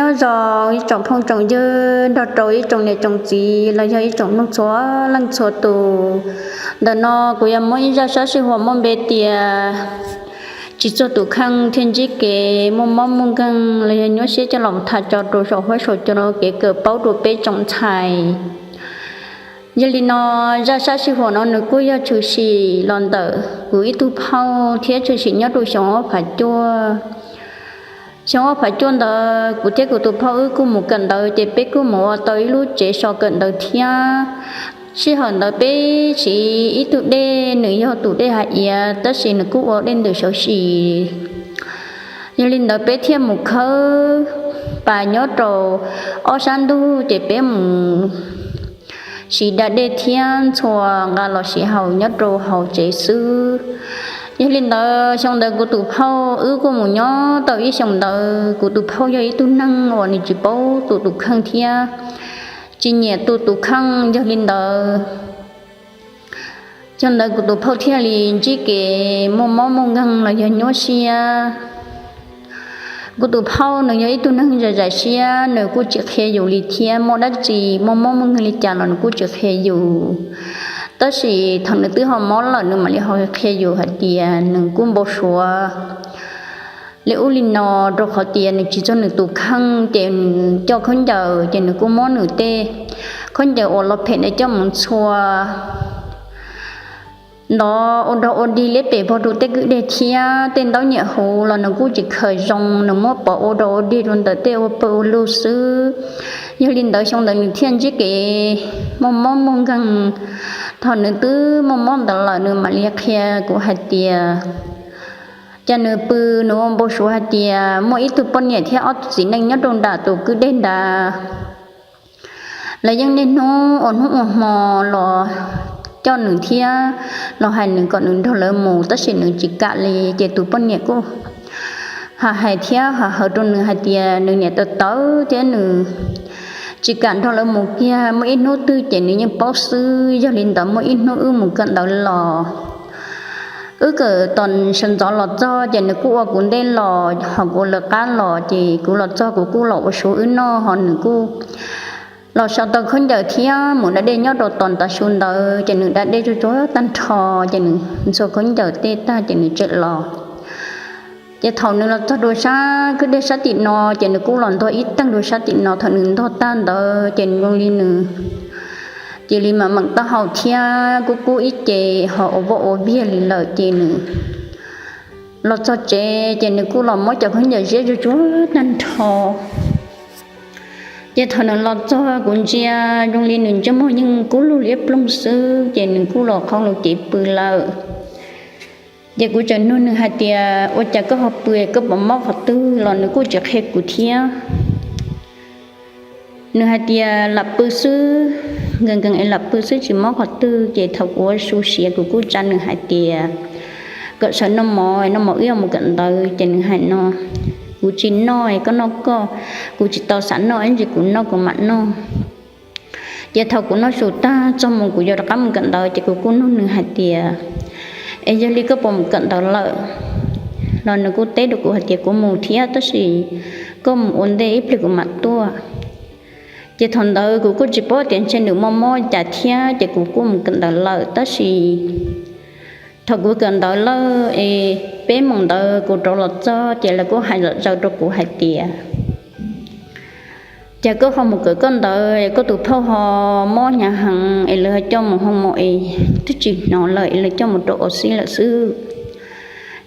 Nyob zoo ib tsoom phooj tsoom ywg nrog rau ib tsoom niam tsoom txiv los yog ib tsoom mloog txhua leej txhua tus. Ntawm no kuv yuav muab ib zaj sab sij huam muaj npe tias tsis txog tus kheej thiaj ntsib kev muaj mob muaj nkeeg los yog nyuaj siab coj los tham tso rau saum huab saum cua kev kawm paub rau peb tsoom ntxhais. Yog li no, zaj sab sij huam no nws kuj yog tshwm sim los ntawm kuv ib tug phauj thiab tshwm sim nyob rau xyoo ob phav cuaj. Xyoo ob phav cuaj ntawd kuv thiab kuv tus phauj wb kuj mus kawm ntawv ces peb kuj mus ua tau ib lub tsev so kawm ntawv thiab. Sij hawm ntawd peb siv ib tug dej, nws yog tus dej hav iav tab sis nws kuj ua dej ntws sawv sim. Yog li ntawd peb thiaj mus khawb pas nyob rau ob sab ntug ces peb mus siv da dej thiab ntxhua nqa los siv haus nyob rau hauv tsev xwb. Yog li ntawd xyoo ntawd kuv tus phauj wb kuj mus nyob tau ib xyoo ntawd. Kuv tus phauj yog ib tug neeg uas nws tsis paub tu tus kheej thiab tsis nyiam tu tus kheej. Yog li ntawd, xyoo ntawd kuv tus phauj thiaj li ntsib kev muaj mob muaj nkeeg los yog nyuaj siab. Kuv tus phauj nws yog ib tug neeg zam zam siab, nws kuj tsis qhia yus li thiab, muaj dab tsi muaj mob muaj nkeeg li cas los nws kuj tsis qhia yus. Tab sis thaum nws twb ho mob lawm nws mam li ho qhia yus hais tias nws kuj npau suav li ub li no, rau qhov tias nws tsis txog nws tus kheej ces nws coj khaub ncaws ces nws kuj muab nws tej khaub ncaws uas los phem ntawd coj mus ntxhua ntov ua dog ua dig liab pes vog rau tej kwj deg thiab tej ntaub nyuam huv los nws kuj tsis khaws zoo, nws muab pov ua dog ua dig rau ntawm tej ua pawg ua lug xwb. Yog li ntawd xyoo ntawd nws thiaj ntsib kev muaj mob muaj nkeeg. Thaum nws twb muaj mob ntawd lawm nws mam li qhia kuv hais tias cas nws pw nws ua npau suav hais tias muaj ib tug poj niam thiab ob tug txiv neej nyob rau nram tus kwj deg nrad. Lawv yeej niaj hnub ua hnub ua hmo los coj nws thiab los hais nws kom nws nrog lawv mus, tab sis nws tsis kam li. Ces tus poj niam kuj hais thiab hais hawv rau nws hais tias nws niam tawv tawv thiab nws tsis kam nrog lawv mus kiag, muaj ib hnub twg ces nws yeej paub xwb. Yog li ntawd muaj ib hnub wb mus kawm ntawv los, wb kawm tos sawv ntxov los txog ces nws kuj ua kuv ntej los ho kuv lawv qab los, ces kuv los txog kuv kuj los ua su wb noj ho nws kuj los sau tau khaub ncaws thiab mus da dej nyob rau tom tav su ntawd, ces nws da dej tsuag tsuag tag nrho, ces nws ntxhua khaub ncaws tej tag ces nws tseem los. Ces thaum nws los txog rau sab kwj deg sab tim no ces nws kuj los ntog ib teeg rau sab tim no. Thaum nws ntog tag ntawd ces nws zoo li nws cia li mam meem taub hau thiab kub kub ib ce ho ua voj ua viag li lawm, ces nws los txog tsev ces nws kuj los muab cov khaub ncaws ziab tsuag tsuag tag nrho. Ces thaum nws los txog kuv ntsia zoo li nws ntsej muag yeej kub lug liab ploog xwb, ces nws kuj los qhov lus cev pw lawm. Ces kuv tseem nug nws hais tias ua cas koj ho pw, koj puas mob qhov twg los nws kuj tsis qhia kuv thiab. Nws hais tias lam pw xwb, nkees nkees es lam pw xwb tsis mob qhov twg. Ces thaum kuv ua su siav kuv kuj tsa nws hais tias kom sawv noj mov, noj mov wb yuav mus kawm ntawv. Ces nws hais no, kuv tsis noj, koj noj koj, kuv tsis tau xav noj ib ntsis kuv noj kuv mam noj. Ces thaum kuv noj su tag txog mus kuv yuav rov qab mus kawm ntawv ces kuv kuj nug nws hais tias es yog li koj puas mus kawm ntawv lawm los nws kuj teb rau kuv hais tias kuv mus thiab tab sis koj mus ua ntej ib pliag kuv mam tuaj. Ces thaum ntawd kuv kuj tsis paub tias ntshe nws mob mob cas thiab ces kuv kuj mus kawm ntawv lawm. Tab sis thaum kuv kawm ntawv lawm es peb moos ntawd kuv rov los txog ces lawv kuj hais zom zaws rau kuv hais tias cas koj ho mus kawm koj ntawv, koj tus phauj ho mob hnyav heev es lawv ho coj mus hoo mos es twb tsis hnov lawm es lawv coj mus rau ua xib lawm xwb.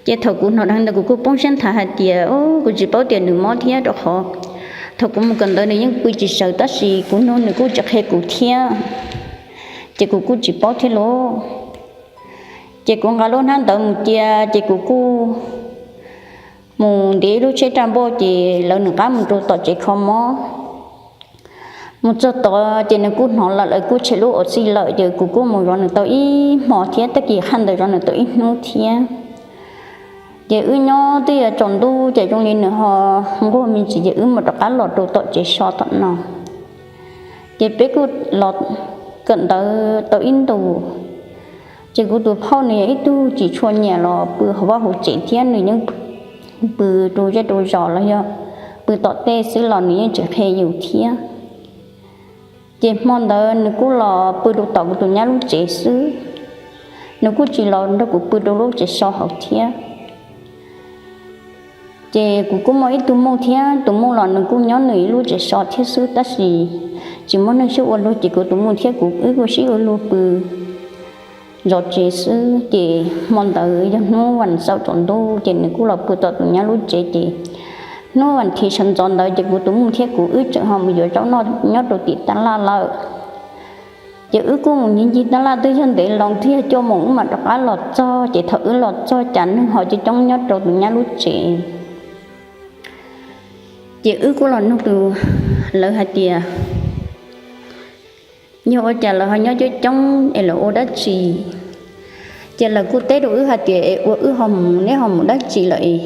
Ces thaum kuv hnov dheev ntawd kuv kuj poob siab nthav hais tias o kuv tsis paub tias nws mob thiab rau qhov thaum kuv mus kawm ntawv nws yeej pw tsis sawv tab sis kuv nug nws kuj tsis qhia kuv thiab. Ces kuv kuj tsis paub thiab lauj. Ces kuv nqa lub hnab ntawv mus cia ces kuv kuj mus ntiav ib lub tsheb raj npauj ces lawv nws qab mus rau tom tsev kho mob. Mus txog tod ces nws kuj hnov lawm, lawv kuj tshem lub ua xib lawm ces kuv kuj mus zov nws tau ib hmo thiab, tag kis qhaj ntawd zov nws tau ib hnub thiab. Ces wb nyob twb yuav tsaus ntuj ces zoo li nws ho nquag me ntsis ces wb mus rov qab los rau tom tsev so tom no. Ces peb kuj los kawm ntawv tau ib ntus, ces kuv tus phauj nws yog ib tug tsis tshua nyiam los pw hauv vaj hauv tsev thiab nws yeej pw rau zej rau zos los yog pw tom tej xwb los nws yeej tsis qhia yus thiab. Ces hmo ntawd nws kuj los pw rau tom kuv tus nyab lub tsev xwb, nws kuj tsis los nrog kuv pw rau lub tsev so hauv thiab. Ces kuv kuj muaj ib tug muj thiab, tus muj los nws kuj nyob nws ib lub tsev so thiab xwb, tab sis tsis muaj neeg xyuas ua luag, ces kuv tus muj thiab kuv wb kuj sib ua luag pw zov tsev xwb. Ces hmo ntawd yog hnub vas xaum tsaus ntuj, ces nws kuj los pw tom tus nyab lub tsev. Ces hnub vas thiv sawv ntxov ntawd ces kuv tus muj thiab kuv wb tseem ho mus yuav zaub noj nyob rau tim tab laj lawm. Ces wb kuj mus ncig ncig tab laj, twb yog ntev loo twb yog cuaj moos wb mam rov qab los txog. Ces thaum wb los txog cas neeg ho coob coob nyob rau tus nyab lub tsev. Ces wb kuj los nug lawv hais tias yog ua cas lawv ho nyob coob coob es lawv ua dab tsi. Ces lawv kuj teb rau wb hais tias es ua wb ho mus, neb ho mus dab tsi lawm es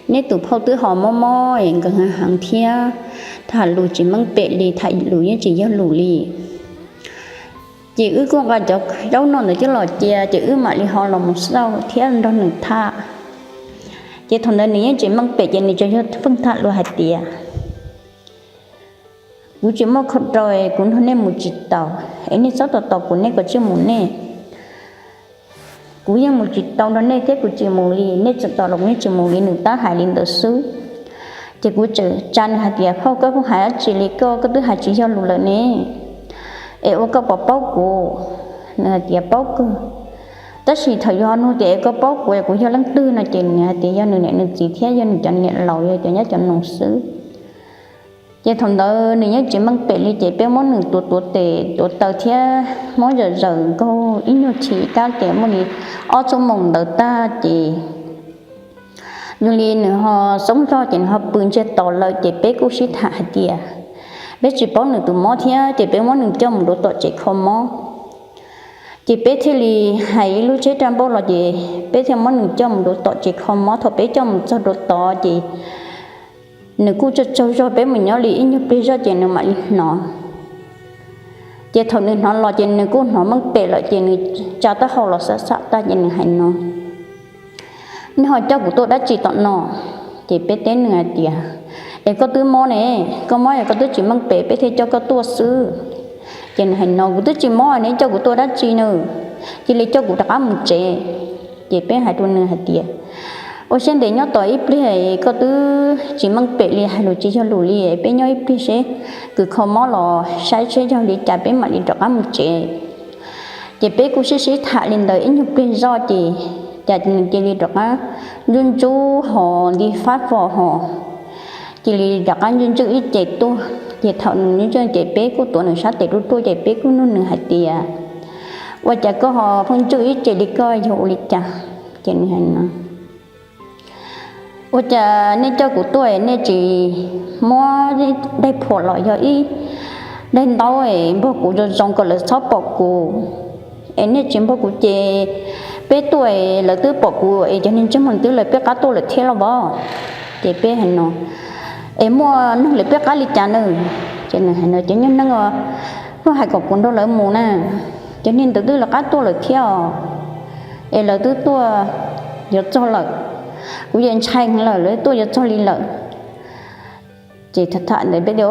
neb tus phauj twb ho mob mob es nkawd heev heev thiab, tham lus tsis meej pem li, tham lus yeej tsis yog lus li. Ces wb kuj nqa cov zaub noj ntawd coj los cia, ces wb mam li ho los mus xauj thiab nrog nws tham. Ces thaum ntawd nws yeej tsis meej pem, ces nws tsuas yog pheej tham lus hais tias kuv tsis muaj khau rau, kuv nrog nej mus tsis tau, es nej txhob tos tos kuv, nej kom tsij mus nej. Kuv yeej mus tsis tau nrog nej thiab, kuv tsis mus li, nej tseem tos los kuv yeej tsis mus li, nws tab hais li ntawd xwb. Ces kuv tseem tsa nws hais tias phauj, koj pheej hais dab tsi li, koj koj twb hais tsis yog lus lawm ne, es ua koj puas paub kuv? Nws hais tias paub kawg, tab sis thaum yus ho nug tias es koj paub kuv, kuv yog leej twg no, ces nws hais tias yog nws niam nws txiv thiab yog nws cov niam laus, yog cov nyab cov nus xwb. Ces thaum ntawd nws yeej tsis meej pem li, ces peb muab nws tuav tuav tes tuav taw thiab muab zawm zawm nkaug ib nyuag chim kab, ces muaj li ob xuab moos ntawd tag ces zoo li nws ho xoob zog, ces nws ho pw ntsiag to lawm. Ces peb kuj sib tham hais tias peb tsis paub nws tus mob thiab, ces peb muab nws coj mus rau tom tsev kho mob. Ces peb thiaj li hais ib lub tsheb raj npauj los, ces peb thiaj muab nws coj mus rau tom tsev kho mob. Thaum peb coj mus txog rau tod ces nws kuj tsaug tsaug zog, peb mus nyob li ib nyuag pliag zog ces nws mam li hnov. Ces thaum nws hnov los ces nws kuj hnov meej pem lawm, ces nws tsa taub hau los xam xam tag ces nws hais no, nej ho coj kuv tuaj dab tsi tom no? Ces peb teb nws hais tias es koj twb mob ne, koj mob es koj twb tsis meej pem, peb thiaj coj koj tuaj xwb. Ces nws hais no, kuv twb tsis mob, neb coj kuv tuaj dab tsi na, cia li coj kuv rov qab mus tsev. Ces peb hais rau nws hais tias ua siab ntev nyob tos ib pliag, koj twb tsis meej pem li, hais lus tsis yog lus li, peb nyob ib pliag seb kws kho mob los saib seb yog li cas peb mam li rov qab mus tsev. Ces peb kuj sib sib tham li ntawd ib nyuag pliag zoj ces cas nws cia li rov qab ntsub ntsub hos nti fab fo hos, cia li rov qab ntswj ntswj ib ce tuaj. Ces thaum nws ntswj ces peb kuj tuav nws sab tes ruaj ruaj ces peb kuj nug nws hais tias ua cas koj ho pheej ntswj ib ce li, koj yog ua li cas? Ces nws hais no, ua cas nej coj kuv tuaj nej tsis muab daim phuam los yog ib daim ntaub npog kuv zoo zoo kom lawv txhob pom kuv, es nej tsis npog kuv ces peb tuaj lawv twb pom kuv es cov niag ntsej muag twb lawv peb qab tuaj lawm thiab los as? Ces peb hais no, es muaj neeg lawv peb qab li cas na? Ces nws hais no, cov nyuag neeg uas hais kom kuv nrog lawv mus na, cov niag ntawd twb lawv qab tuaj lawm thiab os, es lawv twb tuaj yuav txog lawm, kuv yeej ntshai heev lawm, lawv tuaj yuav txog li lawm. Ces tham tham ntawd peb tias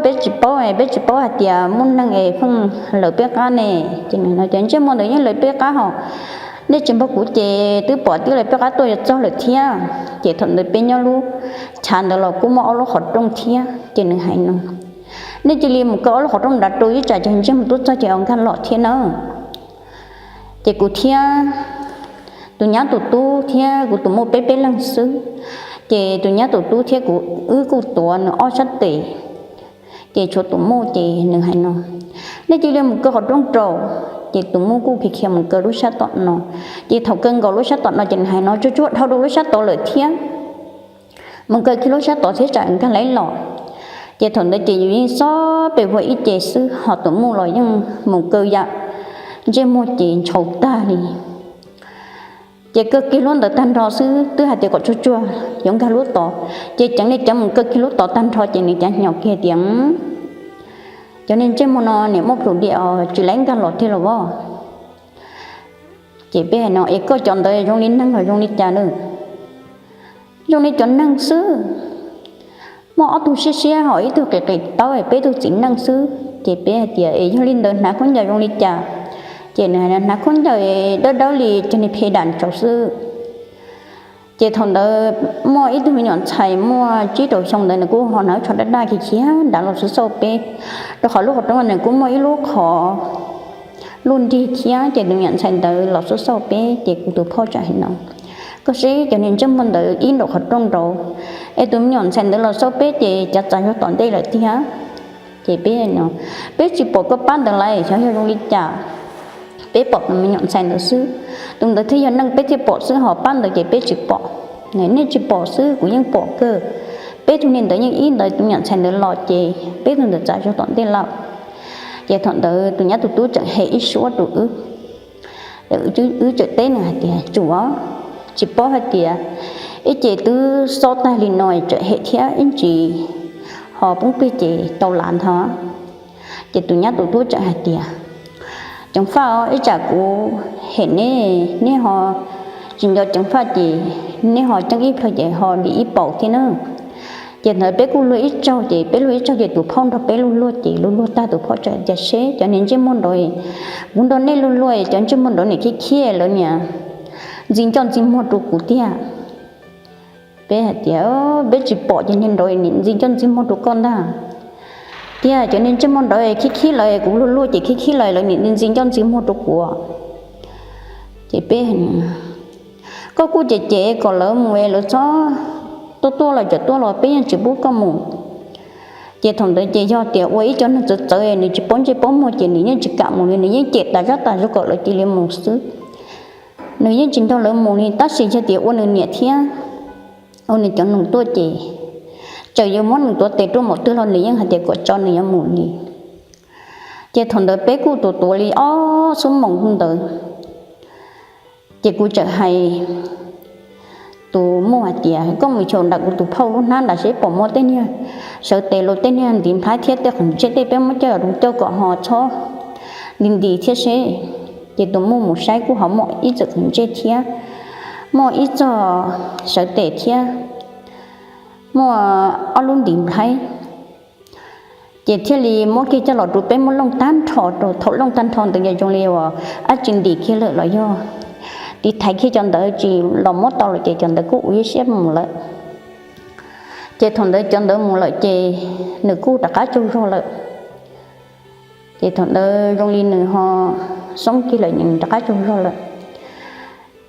peb tsis paub, peb tsis paub hais tias muaj neeg es pheej lawv peb qab ne. Ces nws no, cov ntsej muag ntawd yeej lawv peb qab hos, nej tsis npog kuv ces twb pom twb lawv peb qab tuaj yuav txog lawm thiab. Ces thaum ntawd peb nyob lub chav ntawd los kuj muaj ob lub qhov rooj thiab. Ces nws hais no, nej cia li mus kaw ob lub qhov rooj nrad rau, ib tsam cov ntsej muag tuaj txog ces nkag los thiab na. Ces kuv thiab tus nyab tus tub thiab kuv tus muj peb peb leeg xwb. Ces tus nyab tus tub thiab kuv wb kuj tuav nws ob sab tes, ces tshuav tus muj. Ces nws hais no, nej cia li mus kaw qhov rooj rau. Ces tus muj kuj khiav khiav mus kaw lub sab tom no. Ces thaum kaw nkaus lub sab tom no ces nws hais no, tsuag tsuag dhau rau lub sab tod lawm thiab, mus kaw kiag lub sab tod thiab tsam nkag laib los. Ces thaum ntawd ces yus yeej xob pes vog ib ce xwb, hos tus muj los yeej mus kaw yam ntsej muag ces ntshaus tag li. Ces kaw kiag lub ntawd tag nrho xwb, twb hais tias kom tsuag tsuag yuav nkag lub tod, ces ceev li ceev mus kaw kiag lub tod tag nrho ces nws cav nyom kiag tias, cov niag ntsej muag no niam muaj plhus diam os, tsis laib nkag los thiab los as? Ces peb hais no, es koj cov ntawd zoo li neeg los zoo li cas na? Zoo li cov neeg xwb. muaj ob tug siab siab ho ib tug qis qis taub peb tug txiv neej xwb. Ces peb hais tias es yog li ntawd hnav khaub ncaws zoo li cas? Ces nws hais hnav khaub ncaws dawb dawb li cov niag phe dam tsaus xwb. Ces thaum ntawd muaj ib tug me nyuam ntxhais muaj tsib rau xyoo ntawd nws kuj ho hnav tsho daj daj khiav khiav nrad los xauj xauj peb, rau qhov lub qhov rooj nws kuj muaj ib lub qhov luj nrig thiab. Ces tus me nyuam ntxhais ntawd los xauj xauj peb ces kuv tus phauj txawm hais no, koj saib cov niag ntsej muag ntawd ib nraum qhov rooj nraud, es tus me nyuam ntxhais ntawd los xauj peb ces cav txav zog tom ntej lawm tiag. Ces peb, peb tsis pom koj pab ntawd lawm, xyov yog zoo li cas. Peb pom tus me nyuam ntxhais ntawd xwb, tus ntawd thiaj yog neeg peb thiaj pom xwb, ho pab ntawd ces peb tsis pom. Nej tsis pom xwb, kuv yeej pom kawg. Peb tug niag ntawd yeej ib ntawd tus me nyuam ntxhais ntawd los ces peb tug ntawd txav zog tom ntej lawm. Ces thaum ntawd tus nyab tus tub tseem hem ib suab rau wb. Wb tseem teb nws hais tias, tsuav, tsis paub hais tias ib ce twb xob tag li no tseem hem thiab ib ntsis ho poob plig ces tau lav ntho. Ces tus nyab tus tub tseem hais tias, ceev faj, ib tsam kuv hem neb, neb ho tsis nco ceev faj ces neb ho ceeb ib plhaw ces ho dim ib paus thiab na. Ces ntawd peb kuj luag ib tsaug, ces peb luag ib tsaug ces tus phauj nrog peb luag luag ces luag luag tag tus phauj txawm tias, seb cov niag ntsej muag nraud, kuv nrog nej luag luag cov ntsej muag nraud nim khib khib lawv niam ntxi ncoj ntxi muag rau kuv tiag. Peb hais tias, peb tsis pom cov niag nraud nim ntxi ncoj ntxi muag rau koj ntag. Tiag, cov niag ntsej muag nraud khib khib lawv, kuv luag luag ces khib khib lawv, lawv nim ntxi ncoj ntxi muag rau kuv. Ces peb, koj kuj cem cem kom lawv mus, lawv txhob tuaj, tuaj los cov tuaj los peb yeej tsis pub koj mus. Ces thaum ntawd ces yog tias ua ib co neeg txawv txawv nws tsis paub ntsej paub muag ces nws yeej tsis kam mus li, nws yeej cem tas zab tas zog kom lawv cia li mus xwb. Nws yeej tsis nrog lawv mus li, tab sis yog tias ua nws niam thiab ua nws cov nus tuaj ces txawm yuav muab nws tuav tes ruaj npaum twg los nws yeej hais tias kom tso nws yuav mus li. Ces thaum ntawd peb kuj tuav tuav li ob xuab moos ntawd. Ces kuv txawm hais tus muj hais tias, koj mus xyaum nram kuv tus phauj lub hnab nram seb pom muaj tej niag sawv tes los tej niag ntiv nplhaib thiab tej qhov ntsej tej, peb muab coj los rau coj kom ho txhob nti nti thiab seb. Ces tus muj mus saib kuj ho muaj ib txwm qhov ntsej thiab, muaj ib txog sawv tes thiab, muaj ob lub ntiv nplhaib. Ces thiaj li muab kiag coj los rau peb muab looj tag nrho rau, thaum looj tag nrho ntawd yog zoo li uas dab tsi ntim kiag lawm los yog tiv thaiv kiag cov ntawd tsis los muab tau lawm ces cov ntawd kuj ua ib siab mus lawm. Ces thaum ntawd cov ntawd mus lawm ces nws kuj rov qab tsaug zog lawm. Ces thaum ntawd zoo li nws ho xoob kiag lawm, nws rov qab tsaug zog lawm.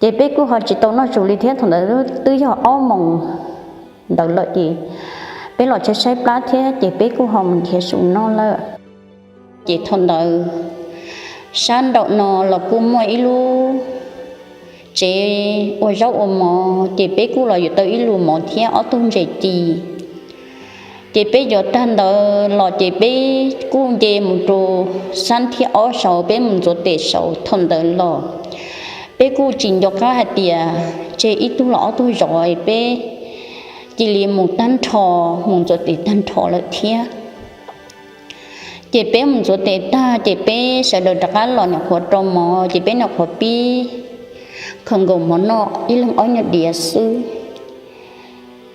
Ces peb kuj ho tsis tau noj su li thiab, thaum ntawd twb yog ob moos ntawd lawm ces peb los tshaib tshaib plab thiab ces peb kuj ho mus nrhiav su noj lawm. Ces thaum ntawd sab nraum no los kuj muaj ib lub tsev ua zaub ua mov, ces peb kuj los yuav tau ib lus mov thiab ob tug ntses ci. Ces peb yuav tag ntawd los ces peb kuj nce mus rau xab thib ob saud, peb mus ntxuav tes saud. Thaum ntawd los peb kuj tsis nco qab hais tias tseg ib tug los ob tug zov, peb cia li mus tag nrho, mus ntxuav tes tag nrho lawm thiab. Ces peb mus ntxuav tes tag ces peb sawv daws rov qab los nyuam qhuav rau mov, ces peb nyuam qhuav pib khaws nkaus mov noj ib leeg ob nyuag diav xwb.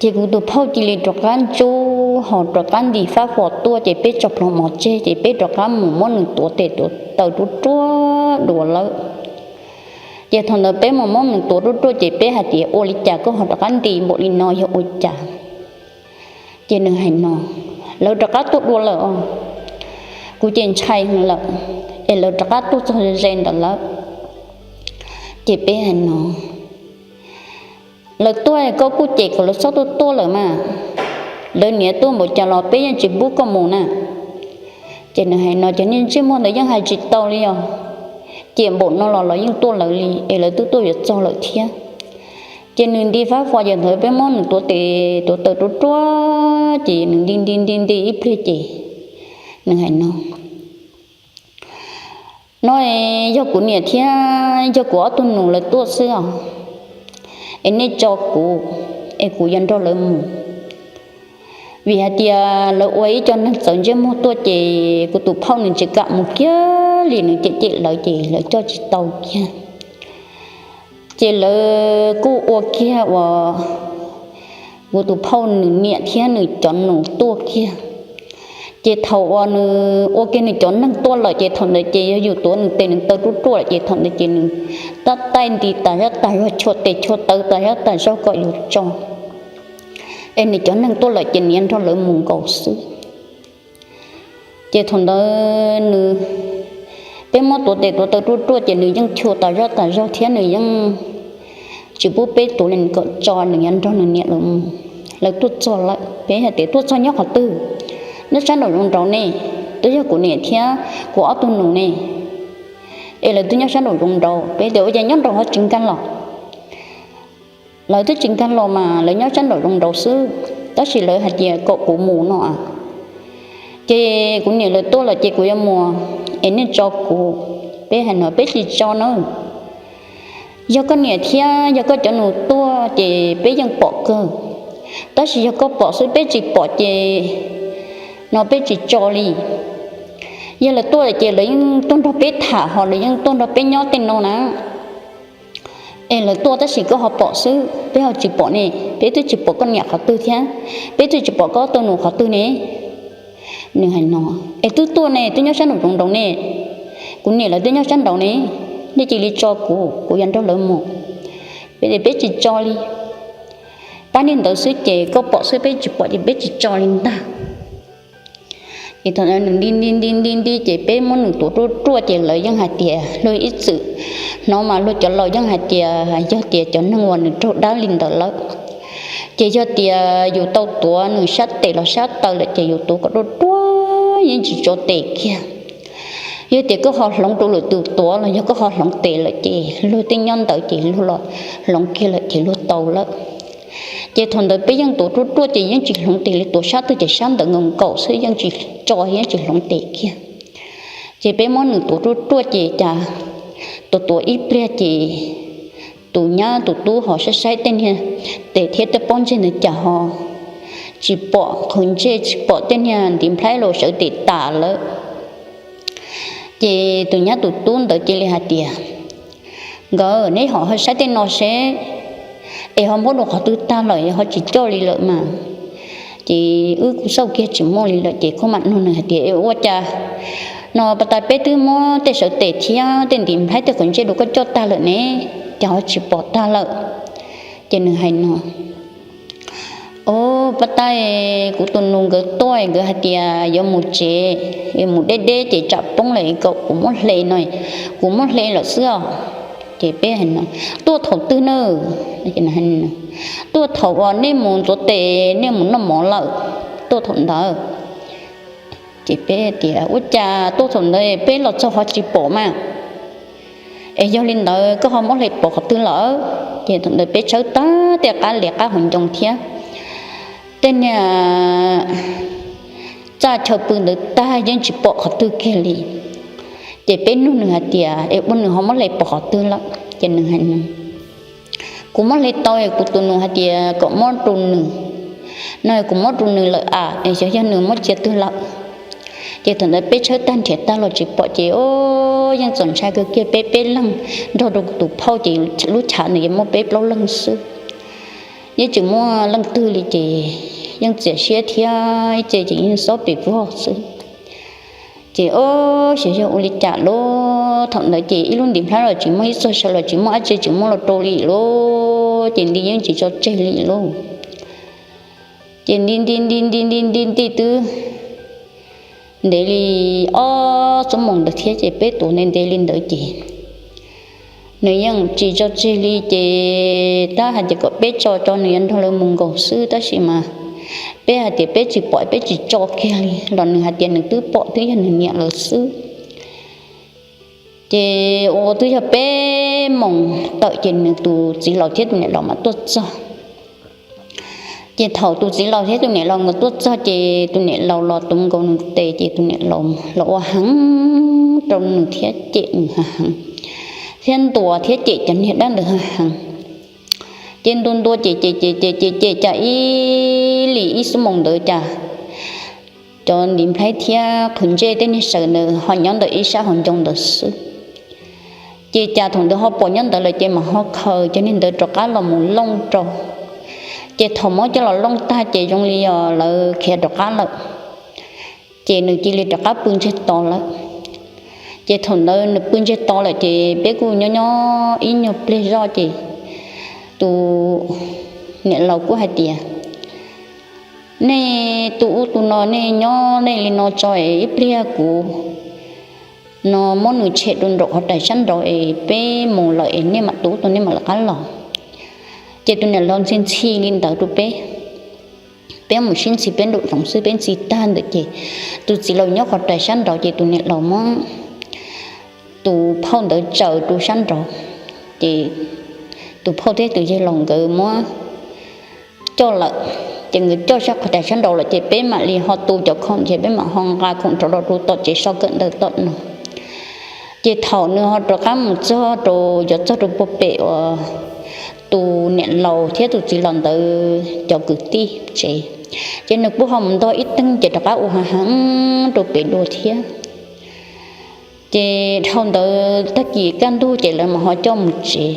Ces kuv tus phauj cia li rov qab ntsub ho rov qab nti fab fo tuaj, ces peb tso plhuav mov tseg ces peb rov qab mus muab nws tuav tes tuav taw ruaj ruaj dua lawm. Ces thaum ntawd peb mus muab nws tuav ruaj ruaj ces peb hais tias, ua li cas koj ho rov qab nti npaum li no yog ua cas? Ces nws hais no, lawv rov qab tuaj dua lawm os. Kuv ces ntshai heev lawm, es lawv rov qab tuaj txog ze ze ntawd lawm. Ces peb hais no, lawv tuaj koj kuj cem kom lawv txhob tuaj tuaj lawm mas. Lawv niam tuaj npaum cas los peb yeej tsis pub koj mus na. Ces nws hais no, cov niag ntsej muag ntawd yeej hais tsis tau li os. Cem npaum no los los yeej tuaj lawv li, es lawv twb tuaj yuav txog lawm thiab. Ces nws nti fab fo ces ntawd peb muab nws tuav tes tuav taw ruaj ruaj ces nws nti nti nti nti ib pliag ces nws hais no, no yog kuv niam thiab yog kuv ob tug nus lawv tuaj xwb os, es nej tso kuv, es kuv yuav nrog lawv mus. Vim hais tias lawv ua ib co neeg txawv ntsej muag tuaj ces kuv tus phauj nws tsis kam mus kiag li, nws cem cem lawv ces lawv coj tsis tau kiag. Ces lawv kuj ua kiag uas kuv tus phauj nws niam thiab nws cov nus tuaj kiag. Ces thaum uas nws ua kiag nws cov neeg tuaj lawm ces thaum ntawd ces yog yus tuav nws tes nws taw ruaj ruaj lawm ces thaum ntawd ces nws tab taij nti tas zab tas zog, chua tes chua taw tas zab tas zog kom yus tso. Es nws cov neeg tuaj lawm ces nws yuav nrog lawv mus nkaus xwb. Ces thaum ntawd nws, peb muab tuav tes tuav taw ruaj ruaj ces nws yeej chua tas zab tas zog thiab nws yeej tsis pub peb tuav li, nws kom tso nws yuav nrog nws niam lawv mus. Lawv tuaj txog lawm, peb hais tias tuaj txog nyob qhov twg? Nyob sab nraum zoov nraud ne, twb yog kuv niam thiab kuv ob tug nus ne. Es lawv twb nyob sab nraum zoov nraud, peb tias ua cas nyob nraud ho tsis nkag los? Lawv twb tsis nkag los mas lawv nyob sab nraum zoov nraud xwb, tab sis lawv hais tias kom kuv mus no. Ces kuv niam lawv tuaj lawm ces kuv yuav mus, es nej tso kuv. Peb hais no peb tsis tso na. Yog koj niam thiab yog koj cov nus tuaj ces peb yeej pom kawg, tab sis yog koj pom xwb peb tsis pom ces no peb tsis tso li. Yog lawv tuaj lawm ces lawv yeej tuaj nrog peb tham ho lawv yeej tuaj nrog peb nyob tej no na. Es lawv tuaj tab sis koj ho pom xwb peb ho tsis pom ne, peb twb tsis pom koj niam qhov twg thiab, peb twb tsis pom koj ob tug nus qhov twg ne. Nws hais no, es twb tuaj ne, twb nyob sab nraum zoov nraud ne, kuv niam lawv twb nyob sab nraud ne, nej cia li tso kuv, kuv yuav nrog lawv mus. Peb tias peb tsis tso li, pab niag ntawd xwb ces koj pom xwb peb tsis pom ces peb tsis tso li ntag. Ces thaum ntawd nws nti nti nti nti nti ces peb muab nws tuav ruaj ruaj ces lawv yeej hais tias luag ib txwm hnov mas luag cov laus yeej hais tias yog tias cov neeg uas nws raug dab li ntawd lawm ces yog tias yus tau tuav nws sab tes los sab taw lawm ces yus tuav kom ruaj ruaj yeej tsis tso tes kiag. Yog tias koj ho hloov rau lwm tus tuav los yog koj ho hloov tes lawm ces luag tej nyob ntawd ces luag los hloov kiag lawm ces luag tau lawm. Ces thaum ntawd peb yeej tuav ruaj ruaj ces yeej tsis hloov tes li, tuav sab twg ces sab ntawd nkaus nkaus xwb, yeej tsis tso yeej tsis hloov tes kiag. Ces peb muab nws tuav ruaj ruaj ces cas tuav tuav ib pliag ces tus nyab tus tub ho saib saib tej niag tes thiab tej pob ntseg ntawd cas ho tsis pom qhwv ntsej tsis pom tej niag ntiv nplhaib los sawv tes tas lawm. Ces tus nyab tus tub ntawd cia li hais tias, nkawd, neb ho saib tej no seb es ho muab dua qhov twg tag lawm ho tsis coj li lawm mas. Ces wb kuj xauj kiag tsis muaj li lawm ces kuv mam nug nws hais tias, ua cas no pas tas peb twb muab tej sawv tes thiab tej ntiv nplhaib tej qhwv ntsej rau koj coj tag lawm ne, cas ho tsis pom tag lawm? Ces nws hais no, o, pas tas kuv tus nus nkawd tuaj nkawd hais tias yuav mus tsev, mus deb deb ces tsam poob lawm kom kuv muab hle no, kuv muab hle lawm xwb os. Ces peb hais no, tuaj thaum twg na? Tuaj thaum uas nej mus ntxuav tes nej mus noj mov lawm, tuaj thaum ntawd. Ces peb tias ua cas tuaj thaum ntawd peb los txog ho tsis pom mas, es yog li ntawd koj ho muab hle pov qhov twg lawm? Ces thaum ntawd peb tshawb tag tej qab lias qab hauv ncoo thiab tej niag txaj chaw pw ntawd tag yeej tsis pom qhov twg kiag li. Ces peb nug nws hais tias es ua nws ho muab hle pov qhov twg lawm? Ces nws hais, kuv muab hle tau, kuv tus nus hais tias kom muab rau nws no, kuv muab rau nws lawm as, es xyov yog nws muab cia twg lawm. Ces thaum ntawd peb tshawb tag nrhiav tag los tsis pom ces o, yeej txaus ntshai kawg kiag, peb peb leeg nrog rau tus phauj ces lub chav ntawd yuav muaj peb plaub leeg xwb, yeej tsis muaj leej twg li ces yeej txias siab thiab ib ce ces yeej xob pes vog xwb. Ces o, xyov yog ua li cas lauj, thaum ntawd ces ib lub ntiv nplhaib los tsis muaj, ib txoj saw los tsis muaj, dab tsi tsis muaj los rau li lauj, ces nti yeej tsis tso tseg li lauj. Ces nti nti nti nti nti nti nti twb ntev li ob xuab moos ntawd thiab ces peb tuav ntev ntev li ntawd ces nws yeej tsis tso tseg li ces tab hais tias kom peb tso tso nws yuav nrog lawv mus nkaus xwb, tab sis mas peb hais tias peb tsis pom peb tsis tso kiag li los nws hais tias nws twb pom twb yog nws niam lawv xwb. Ces ua twb yog peb moos tawm ces nws tus txiv laus thiab tus niam laus mas tuaj txog. Ces thaum tus txiv laus thiab tus niam laus nkawd tuaj txog ces tus niam laus los tuav nkaus nws tes ces tus niam laus los ua heev rau nws thiab cem nws heev, thiab ntuas thiab cem cov niag dab ntawd heev. Ces ntuas ntuas cem cem cem cem cem cem cas ib li ib xuab moos ntawd cas cov ntiv nplhaib thiab qhwv ntsej tej niag saw ntawd ho nyob ntawm ib sab hauv ncoo ntawd xwb. Ces cas thaum ntawd ho pom nyob ntawd lawm ces mas ho khaws cov niag ntawd rov qab los mus looj rau, Ces thaum muab coj los looj tag ces zoo li os lawv khiav rov qab lawm, ces nws cia li rov qab pw ntsiag to lawm. Ces thaum ntawd nws pw ntsiag to lawm ces peb kuj nyob nyob ib nyuag pliag zoj ces tus niam laus kuj hais tias, nej tus ub tus no nej nyob nej li no tso es ib pliag kuv no muab nws tshem rau nraum qhov rais sab nraud es peb mus lawm es nej mam tus ub tus nej mam lawv qab los. Ces tus niam laus ntxhi ntxhi li ntawd rau peb, peb mus sib ntxhi peb nraum zoov xwb, peb ntxhi tag ntawd ces tus txiv laus nyob qhov rais sab nraud ces tus niam laus muab tus phauj ntawd tsaws rau sab nraud, ces tus phauj thiab tus yawg laus nkawd muab coj lawm. Ces nkawd coj sab qhov rais sab nraud lawm ces peb mam li ho tu cov khoom ces peb mam ho nqa khoom rov los rau tom tsev so kawm ntawv tom no. Ces thaum nws ho rov qab mus txog rau, yuav txog rau puag pem uas tus niam laus thiab tus txiv laus ntawd cov kwv tij tsev, ces nws kuj ho mus ntog ib teeg ces rov qab ua ha heev rau pem dua thiab. Ces dhau ntawd tag kis kaj ntug ces lawv mam ho coj mus tsev.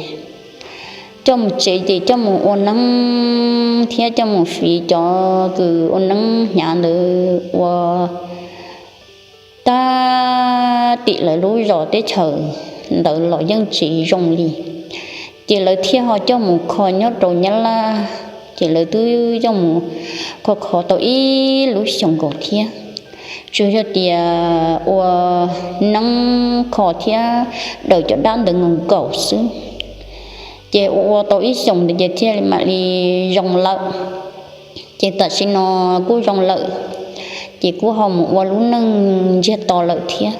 Coj mus tsev ces coj mus ua neeb thiab coj mus fiv cov kws ua neeb hnyav ntawd ua tag tim lawv lub zos teb chaws ntawd los yeej tsis zoo li. Ces lawv thiaj ho coj mus kho nyob rau Nyab Laj, ces lawv twb coj mus kho kho tau ib lub xyoos nkaus thiab. Tsuas yog tias ua neeb kho thiab daws cov dab ntawd nkaus nkaus xwb. Ces ua ua tau ib xyoos ntawd ces thiaj li mam li zoo lawm. Ces tam sim no kuj zoo lawm, ces kuj ho mus ua lub neej ntsiag to lawm thiab.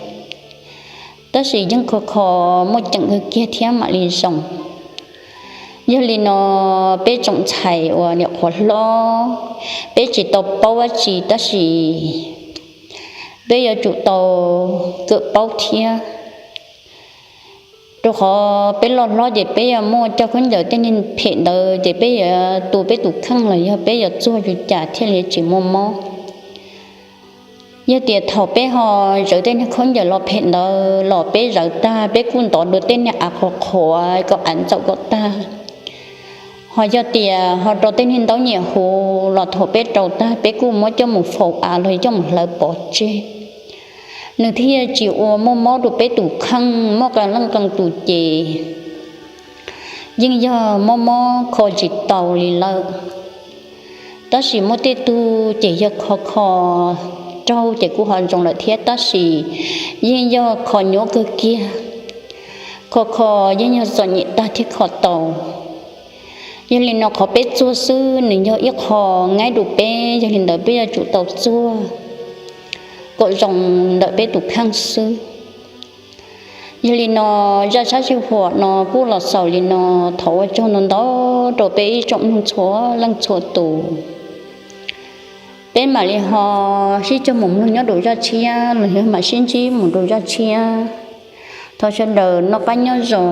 Tab sis yeej kho kho muaj ceem kawg kiag thiab mam li zoo. Yog li no peb tsoom ntxhais uas nyuam qhuav hlob, peb tsis tau paub dab tsi tab sis peb yuav tsum tau kawm paub thiab. Rau qhov peb loj hlob ces peb yuav muaj cov khaub ncaws tej niag phem ntawd ces peb yuav tu peb tus kheej los yog peb yuav txuag zus cas thiaj li tsis muaj mob. Yog tias thaum peb ho zawv tej niag khaub ncaws los phem ntawd los peb zawv tag peb kuj ntov dua tej niag av qhuav qhuav kom av ntxaum kom tag. Ho yog tias ho rau tej niag ntaub nyiam huv los thaum peb rau tag peb kuj muab coj mus faus av los coj mus hlawv pov tseg, nws thiaj tsis ua muaj mob rau peb tus kheej, muaj qee leej qee tus ces yeej yog mob mob kho tsis tau li lawm. Tab sis muaj tej tug ces yog kho kho raug ces kuj ho zoo lawm thiab, tab sis yeej yog kho nyuaj kawg kiag. Kho kho yeej yog txom nyem tag thiaj kho tau. Yog li no qhov peb txuag xwb nws yog ib qho ngaib rau peb, yog li ntawd peb yuav tsum tau txuag kom zoo ntawm peb tus kheej xwb. Yog li no zaj sab sij huam no kuj los xaus li no, thov ua tsaug ntau ntau rau peb ib tsoom mloog txhua leej txhua tus. Peb mam li ho sib cog mus mloog nyob rau zaj tshiab los yog mam sib ntsib mus rau zaj tshiab. Thov sawv daws noj qab nyob zoo.